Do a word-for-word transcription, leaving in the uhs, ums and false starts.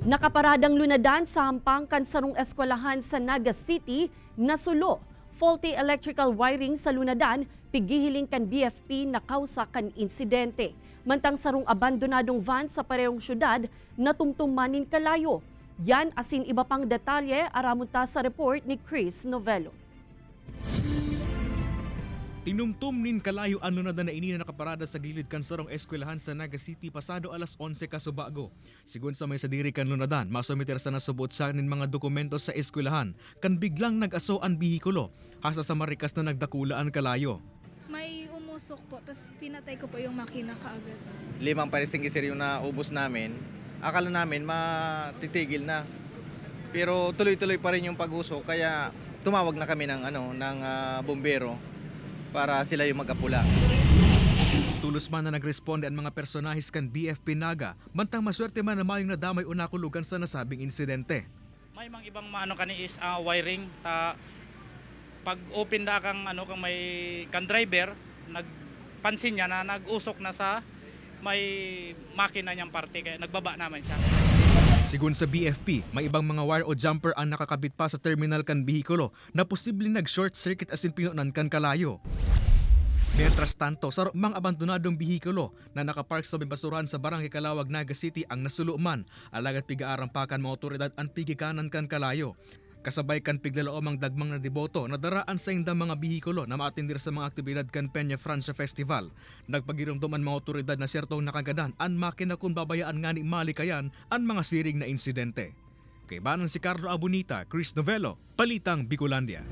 Nakaparadang lunadan sa hampang kan sarong eskwelahan sa Naga City nasulo. Faulty electrical wiring sa lunadan, pighihiling kan B F P na kawsa kan insidente. Mantang sarong abandonadong van sa parehong syudad natumtuman nin kalayo. Yan asin iba pang detalye aramon ta sa report ni Chris Novello. Tinumtom nin kalayo an lunadan na ini na nakaparada sa gilid kan sarong eskwelahan sa Naga City pasado alas onse kasubago. Sigon sa may sadiri kan lunadan, masumiter sana subot siya nin mga dokumento sa eskwelahan kan biglang nag-aso an behikulo, hasta sa marikas na nagdakula an kalayo. May umusok po, tapos pinatay ko po yung makina kaagad. Limang fire extinguisher yung naubos namin. Akala namin matitigil na. Pero tuloy-tuloy pa rin yung pag-usok, kaya tumawag na kami ng ano ng ah, bombero para sila yung mag-apula. Tulos man na nagresponde ang mga personahes kan B F P Naga, mantang maswerte man na mayong nadamay o nakulugan sa nasabing insidente. May mga ibang maano kani is ah, wiring ta pag open da kang ano kang may kan driver nagpansin niya na nag-usok na sa may makina niyang parte kaya nagbaba naman siya. Sigon sa B F P, may ibang mga wire o jumper ang nakakabit pa sa terminal kan behikulo na posibleng nag-short circuit asin pinunan kan kalayo. Mientras tanto, sa mga abandonadong behikulo na nakapark sa may basurahan sa Barangay Calawag, Naga City ang nasulo man, alagad pig-aarampa kan mga otoridad an pigikanan kan kalayo. Kasabay kan piglalaomang dagmang na deboto, nadara an saindang mga behikulo na maatender sa mga aktibidad kan Peña Francia Festival. Nagpagiromdom an mga otoridad na siyertong nakagadan an makina kun babayaan ngani malikayan an mga siring na insidente. Kaibanan si Carlo Abunita, Chris Novello, Balitang Bicolandia.